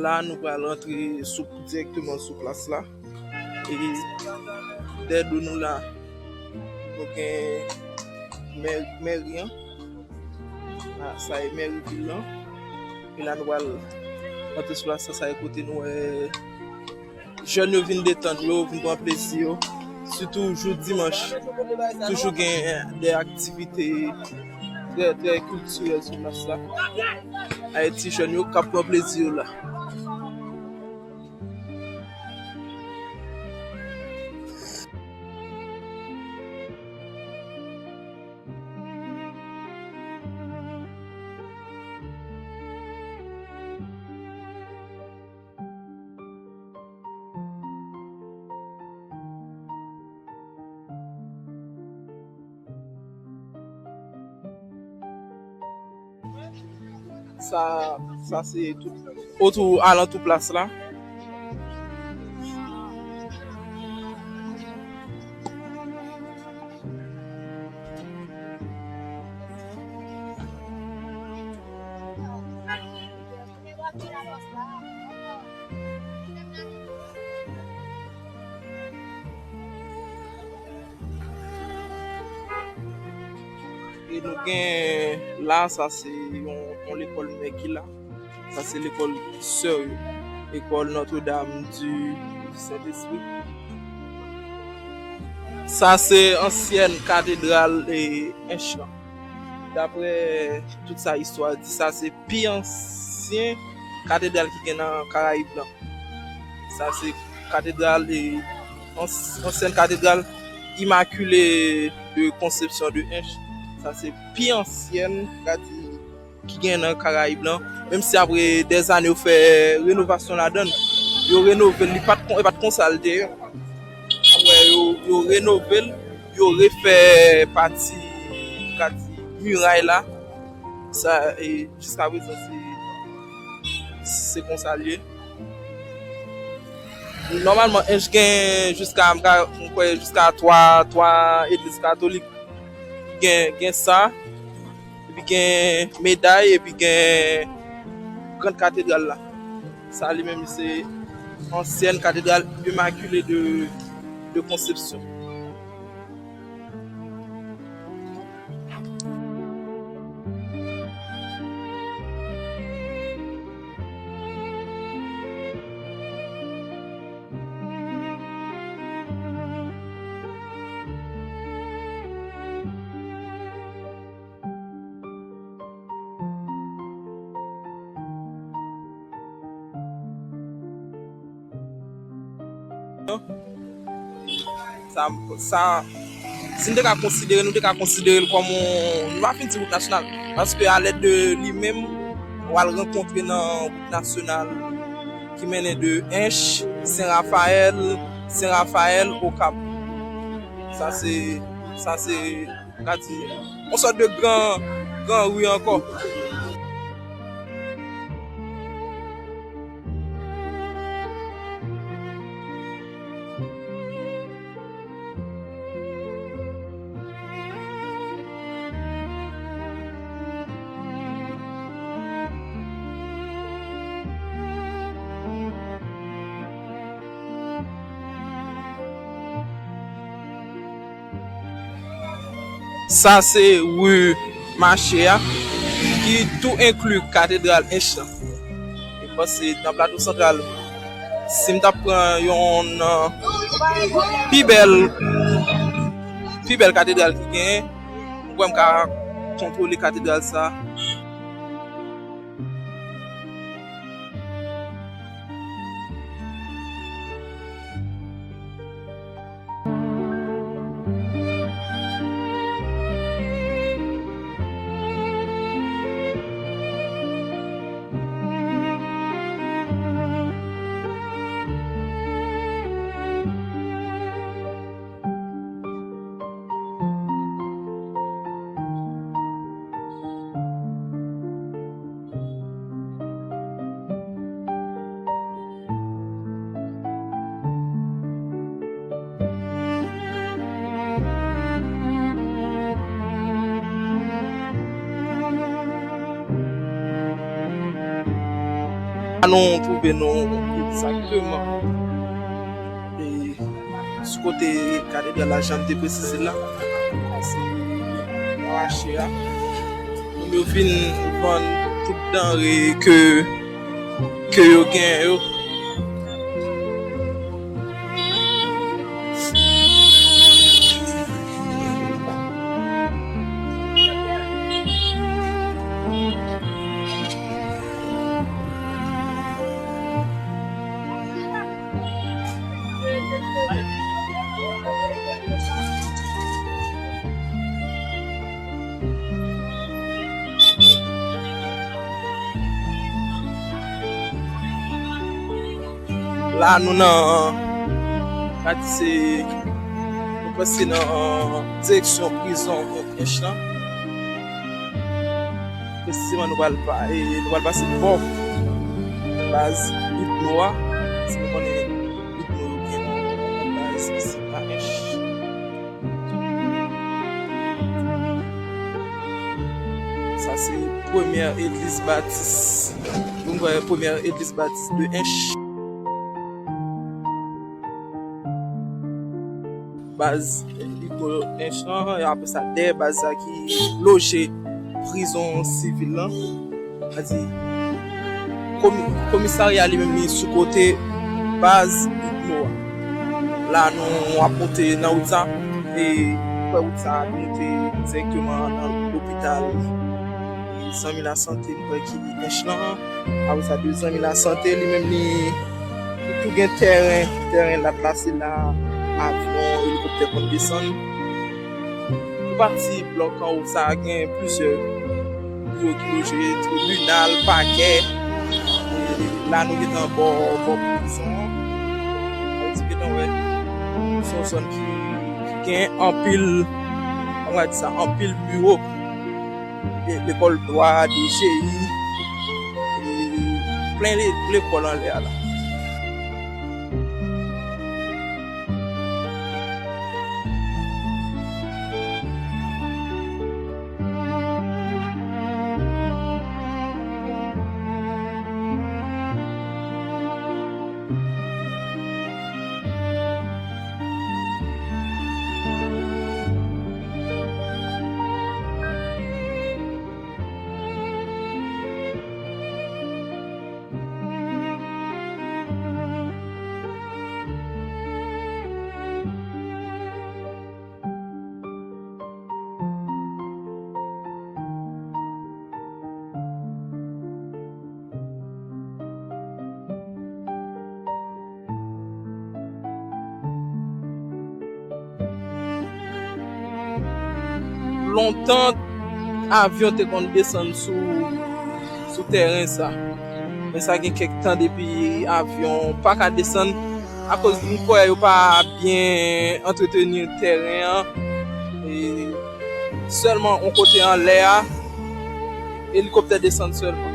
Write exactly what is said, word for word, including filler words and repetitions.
La, nou pral rantre sou, dirèkteman sou plas la. E dèyè do nou la, nou gen mè-, mèri an. Ah, sa e mèri vil lan. E la, nou pral rantre sou plas la, sa e kote nou wè jèn yo vin detann yo, vin pran plezi yo. Sitou jou dimanch, toujou gen de aktivite trè, trè kiltirèl sou plas la. Ayiti jèn yo k ap pran plezi yo la. Sa, sa se tout otou, alantou plas la. E nou gen la, sa se yon, yon lekòl mèg ki la. Sa se lekòl sè yo, lekòl Notre-Dame du Saint-Esprit. Sa se ansyèn katedral e Ench lan. Daprè tout sa istwa di, sa se pi ansyen katedral ki gen nan Karayib lan. Sa se katedral, e, ans-, ansyèn katedral Immaculée de Conception de Ench. Sa se pi ansyèn, ka di, ki gen nan Karayib lan. Menm si apre dèzane yo fè renovasyon ladan l, yo renove l, li pa t kon, li pa t konsa l te ye. Apre yo, yo renove l, yo refè pati, ka di, miray la. Sa, e, jiska prezan, se, se konsa l ye. Nòmalman, Ench gen jiska, m ka, m kwè, jiska twa, twa legliz katolik. Gen, gen sa. Epi gen meday, epi gen grann katedral la. Sa li menm, se ansyèn katedral Immaculée de, de Conception. Sa, sa, si n te ka konsidere, nou te ka kòm yon, nou pa fin di wout nasyonal, paske alèd de li menm, w al rankontre nan wout nasyonal ki mennen de Ench, Sen Rafayèl, Sen Rafayèl, Okap. Sa se, sa se, ka di, yon sòt de gran, gran ri ankò. Sa se ri mache a, ki tou enkli katedral Ench lan. E m panse nan Plato Santral, si m t ap pran yon, euh, pi bèl Pi bèl katedral ki genyen, mwen kwè m ka kontwole katedral sa. Nou twouve nou egzakteman, e, sou kote katedral la, jan m te presize l la. Se yon mache a. Moun yo vin vann tout danre ke, ke yo genyen yo. La nou nan, ka di se, nou prèske nan direksyon prizon Ench lan. Presizeman, nou pral pa, e, nou pral pase bò baz Igno a. Si nou konnen Igno yo gen baz isi a Ench. Sa se premyè egliz batis. Nou wè premyè egliz batis de Ench. Baz Igno Ench lan, e apre sa dèyè baz sa ki loje prizon sivil lan. Sa di, komi-, komisarya li menm li sou kote baz Igno a. La nou ap monte nan wout sa, e kwè wout sa ap monte dirèkteman nan lopital Zanmi Lasante, m kwè ki Ench lan. Apre sa, de Zanmi Lasante, li menm li, li tou gen tèren, tèren l ap plase la, avyon, elikoptè konn desann. Pou pati blòk anwo sa a, gen plizyè biwo ki loje, tribinal, pakè. E la nou gentan bò, bò prizon an. Sa vle di gentan wè, se yon zòn ki, ki gen anpil, kòman di sa, anpil biwo. E lekòl dwa, D G I, e plen le-, lekòl anlè a la. Lontan, avyon te konn desann sou, sou tèren sa. Men sa gen kèk tan depi avyon pa ka desann akoz m kwè yo pa byen antreteni tèren an. E sèlman yon kote anlè a, elikoptè desann sèlman.